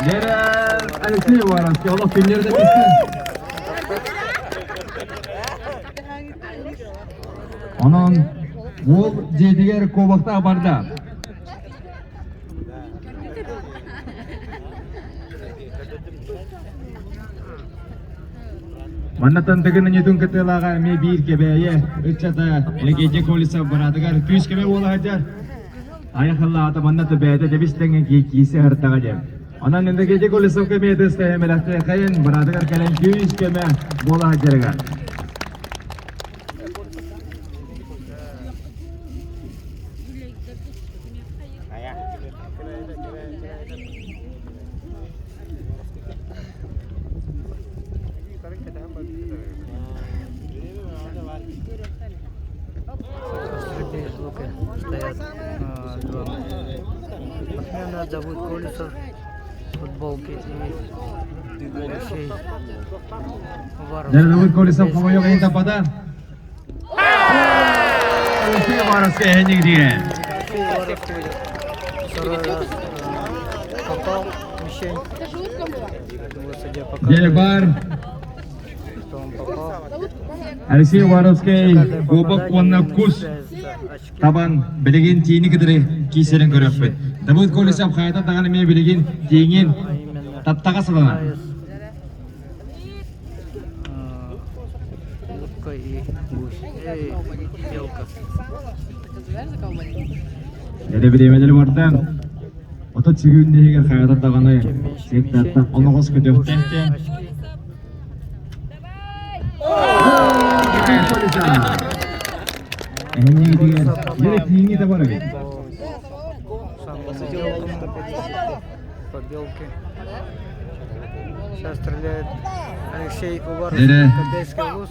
Дьэрэ Алексей Уваровский олох күннэрдэ түстэ. Онон уол дьиэтигэр куобахтаах барда. Маннаттан Тыгын Анютун кытыылааҕа эмиэ биир кэбээйи ыччата Легенде Колесов быраатыгар күүс көмө буола сылдьар. Айахыллаата манна да бэйэтэ дэбис тэҥҥэ кииси ыртаҕа диэн. Онон Энергетик Колесов көмөтө стэһэмэлэхтэйэн быраатыгар кэлэн күүс көмө буола сылдьарыгар. Среди звука стоят два спортсмена, Давыд Колесов в футболке и Алексей Уваровский. Давыд Колесов хомойуох иһин таппата. Алексей Уваровский эһэнник диэн. Алексей Уваровский второй раз попал в мишень. Вот судья показывает, Дьэ что он попал. Алексей Уваровский Каждое кубок попадание уонна ему кус начисляется очки. табан билигин тиини кытары киисэрин көрүөхпүт. Давыд Колесов хайата даҕаны эмиэ билигин тииҥин А именно таптаҕа сылана. заяц, утка и гусь. Эй, белка. Эдэ бириэмэлэри барда. 30 секунд иһигэр хайата даҕаны Чем меньше сиэттээттэх мишень, тем оноҕос больше көтүөхтээх очки. Эһэнньигитигэр Колесов дьэ попал тииҥи да бар эбит. по самому мелкому, по белке. Сейчас стреляет Алексей Уваровский, Дэрэ. Кобейский вуз.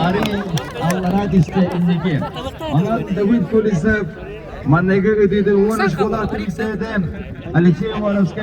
Арый аллараа түстэ инники. Онон Давыд Колесов манныгы ытыыты уон школа түмсээтэ Алексей Уваровскай.